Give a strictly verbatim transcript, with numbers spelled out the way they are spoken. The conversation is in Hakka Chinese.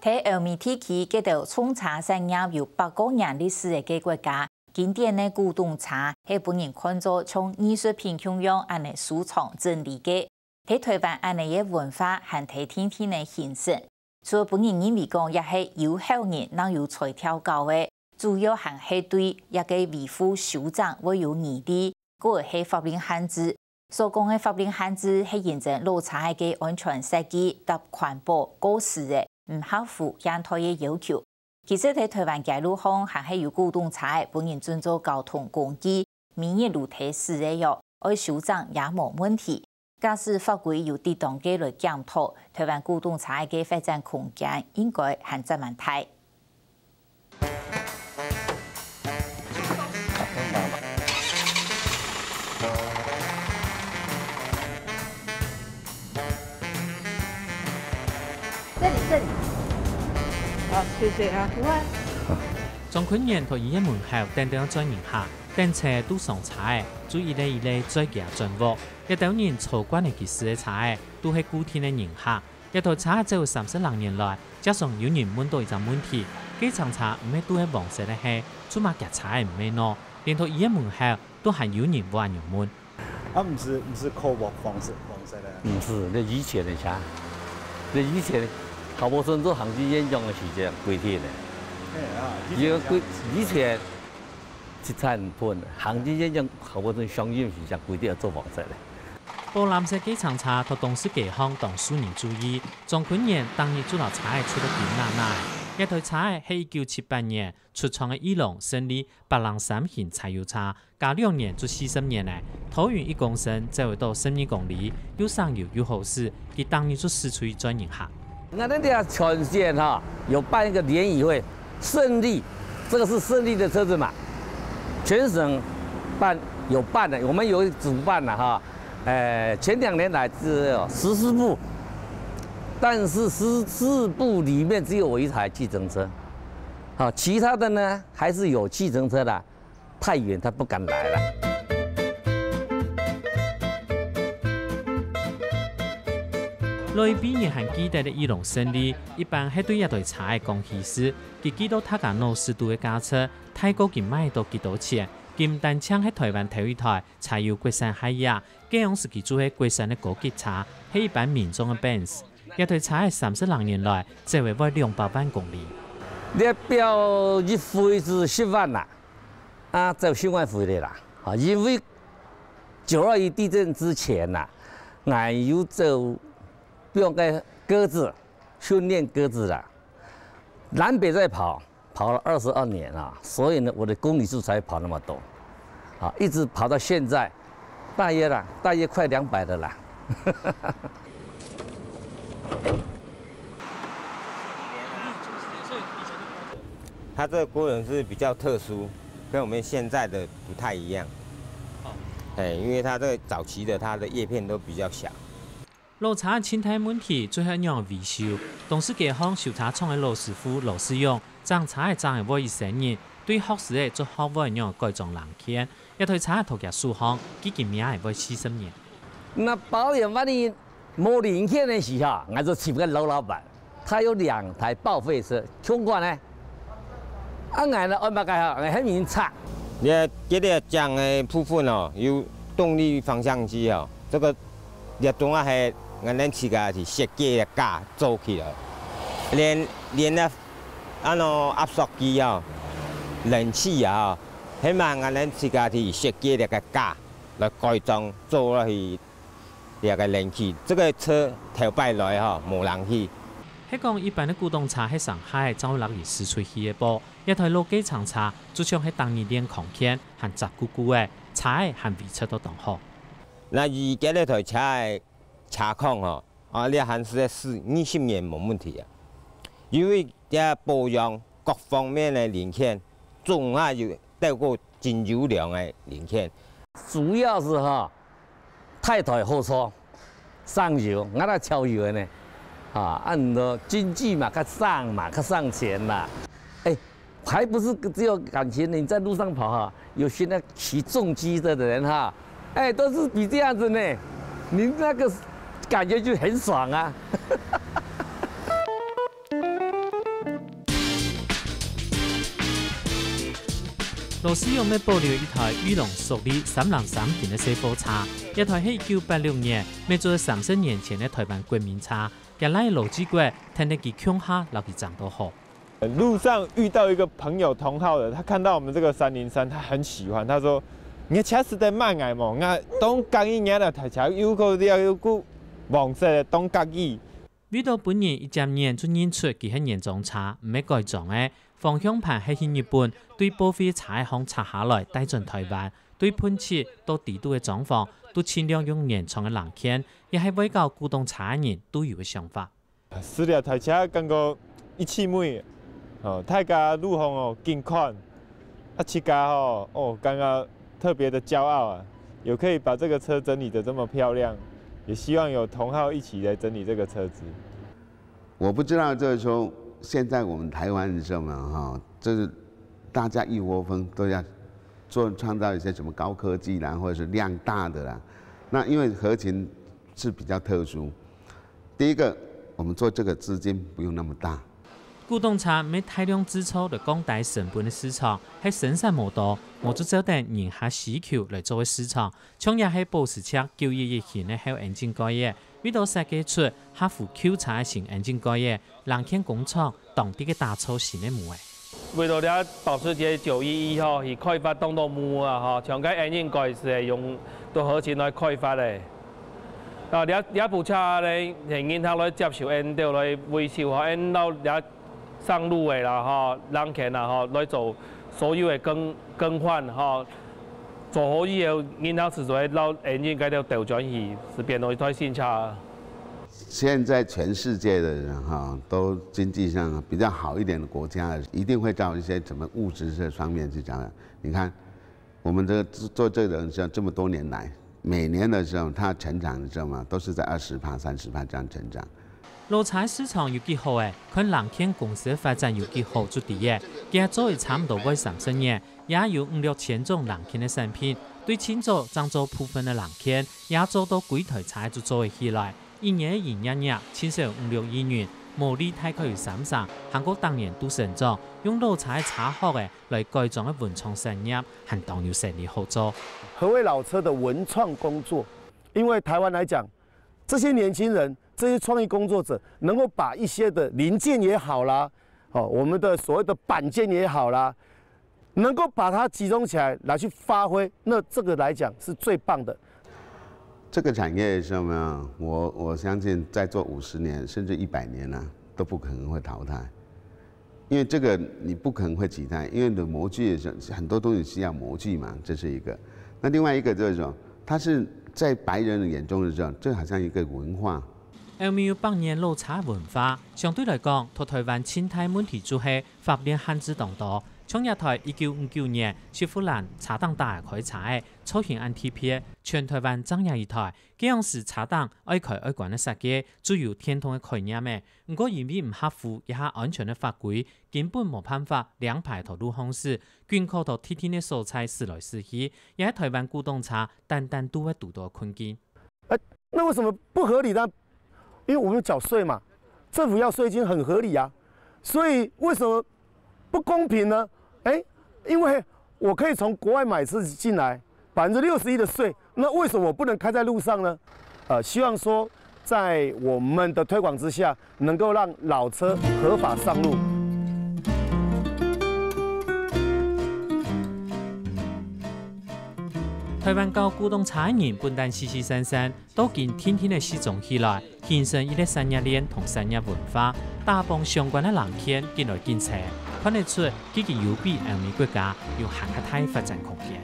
在歐美地區，該兜重車產業有百過年歷史个國家，經典个古董車係分人看做像藝術品共樣恁呢收藏整理个。在台灣恁呢个文化還在定定仔形成，除了分人認為講這係有孝人正有才調教个，主要還係對這个維護修整會有疑慮，故而係法令限制。 所講个法令限制係因為老車仔个安全設計搭環保過時了，毋合乎現代个要求。其實在台灣街路項還係有古董車仔分人準做交通工具，每日路底駛个喲，愛修整也無問題。假使法規有適當个來檢討，台灣古董車仔个發展空間應該還真蠻大。 這裡，這裡。好，謝謝啊。不會。張坤源在醫院門口等等轉人客，等車堵上車仔，就一个一个載佢轉屋。這兜人坐慣了佢駛个車仔，都係固定个人客。 這台車走三十零年來，輒常有人問到一隻問題：計程車毋係都係黃色个係，做麼个車仔毋係呢？連到醫院門口都還有人會恁樣問。啊，毋係，毋係靠黃，黃色，黃色个。毋係，該以前个車，該以前考博村做行政院長个時節規定个。係啊，以前个車。因為規，以前 七產品，行政院長考博村上任時就規定愛做黃色个。寶藍色計程車在東勢街項當受人注意，張坤源逐日就摎車仔出到緊拿拿仔。這台車仔係一九七八年出廠个裕隆勝利八零三型柴油車，加兩年就四十年了，拖運一公升走會到十二公里，又省油又好駛，佢逐日就駛出去載人客。𠊎等這全縣哈，有辦一個聯誼會， 勝利，這個是勝利的車子嘛，全省辦，有辦的，我們有主辦的哈。呃，前兩年來只有十四部，但是十四部裡面只有我一台計程車，好，其他的呢還是有計程車的，太遠他不敢來了。來比人還記得个裕隆勝利，一般係對這台車仔講起時， 佢記到大家腦屎肚个價值，大過佢賣到幾多錢，佢毋單淨係台灣頭一台柴油國產越野，該央時佢就係國產个高級車，係一般民眾个Benz。這台車仔三十零年來，走了會兩百萬公里。這標一回係十萬啦，啊，走十萬回了啦。啊，因為九二一地震之前啦，𠊎有走放个鴿子，訓練鴿子啦。 南北在跑，跑了二十二年啊，所以呢，我的公里数才跑那麼多，啊，一直跑到現在，大約啦，大約快兩百的啦。它這個工人是比較特殊，跟我們現在的不太一樣。哎，因為它這個早期的，它的葉片都比較小。 老車盡大問題，最好仰維修？東勢街項修車廠个老師傅羅世勇，整車仔整了會一生人，對學師仔做學會仰改裝零件。這台車仔在佢手項，距今也會四十年。那保養萬一無零件个時候，𠊎就請個老老闆，他有兩台報廢車，窮管呢。啊，𠊎呢安排个好，𠊎還明拆。你看這個講个部分哦，有動力方向機哦，這個 這種啊係𠊎等自家去設計个架做起來，連連啊，安到壓縮機啊，冷氣啊，係嘛𠊎等自家去設計這個架來改裝做落去這個冷氣。這個車頭擺來吼無冷氣。係講一般个古董車係上下正會落去駛出去个啵，這台老計程車就像係逐日練康健，還紮痀痀仔，車仔還維持到當好。 那以這個台車个車況吼，啊，這還係四二十年無問題啊。因為這保養各方面个零件，總下有兜過真優良个零件。主要係吼，大台貨車省油，𠊎來超油个呢。啊，恁多經濟嘛，較省嘛，較省錢嘛。哎， 還不是只有感情，你在路上跑哈，有些那騎重機的人哈，哎，都是比這樣子呢，你那個感覺就很爽啊。羅斯勇乜保留一台裕隆速利三零三型个細貨車，這台係一九八六年，乜就係三十年前个台灣國民車，佢拉羅志國跈等佢共下摎佢爭到好。路上遇到一個朋友同好的，他看到我們這個三零三，他很喜歡，他說：「你个車係在賣𠊎無？𠊎當合意你个台車，又過又過黃色个，當合意。」為著分人一接眼就認出佢係原裝車，毋係改裝个，方向盤係去日本對報廢車个項拆下來帶轉台灣，對噴漆到底肚个裝潢，都盡量用原廠个零件，也係會搞古董車个人都有个想法。試了台車，感覺一氣味，哦，大家路項哦，緊看，啊，自家吼，哦，感覺特別的驕傲啊，有可以把這個車整理得這麼漂亮，也希望有同好一起來整理這個車子。我不知道，就是說，現在我們台灣人是什麼哈，就是大家一窩蜂都要做，創造一些什麼高科技啦，或者是量大的啦。那因為合勤是比較特殊，第一個，我們做這個資金不用那麼大。古董車毋係大量製造來降低成本个市場，係生產無多，無就照等人客需求來做个市場。像也係保時捷九一一型个後引擎蓋仔，為著設計出合乎舊車个新引擎蓋仔，零件工廠當地个打造新个模仔。為著這保時捷九一一吼，去開發當多模啊吼，像該引擎蓋係用到合勤來開發个。 啊，這，這部車呢，係人客來接受，𫣆兜來維修吼，𫣆摎這上路个啦吼，零件啦吼，來做所有个更，更換吼，做好以後，人客自在摎引擎該兜調轉去，就變成一台新車。現在全世界的人哈，都經濟上比較好一點的國家，一定會到一些什麼物質這方面去講的。你看， 我們這個做這個人像這麼多年來，每年的時候，它成長，你知道嗎？都是在二十趴、三十趴這樣成長。老車市場有幾好欸，看零件公司个發展有幾好就知欸。佢也做了差毋多會三十年，也有五六千種零件个產品，對清早正做部分个零件，也做到歸台車就做了起來。一年个營業額盡少有五六億元，毛利大概有三成，還過逐年都成長，用老車个車殼仔 來改裝个文創產業，還當有生理好做。何謂老車的文創工作？因為台灣來講，這些年輕人，這些創意工作者，能夠把一些的零件也好啦，哦，我們的所謂的板件也好啦，能夠把它集中起來，來去發揮，那這個來講是最棒的。這個產業上面啊，我，我相信再做五十年甚至一百年啊，都不可能會淘汰。 因為這個你不可能會取代，因為你的模具也是很多東西需要模具嘛，這是一個。那另外一個就是說，它是在白人的眼中的時候，這好像一個文化。歐美有百年老車文化，相對來講，在台灣盡大問題就係法令限制當多。像這台一九五九年雪佛蘭車頂打開車仔，造型恁特別，全台灣正有一台。該央時車頂愛開愛關个設計，就有電動个概念仔。 毋過因為毋合乎這下安全个法規，根本無辦法領牌在路項駛，緊靠在特定个所在駛來駛去，也係台灣古董車單單都會堵到个困境。那為什麼不合理呢？因為我們繳稅嘛，政府要稅金很合理啊，所以為什麼不公平呢？哎，因為我可以從國外買車子進來，百分之六十一的稅，那為什麼我不能開在路上呢？呃，希望說在我們的推廣之下，能夠讓老車合法上路。台灣搞古董車个人本旦四四散散，到今定定仔集中起來，形成一個產業鏈同產業文化，打幫相關个零件緊來緊齊，看得出佢已經有比歐美國家有還較大發展空間。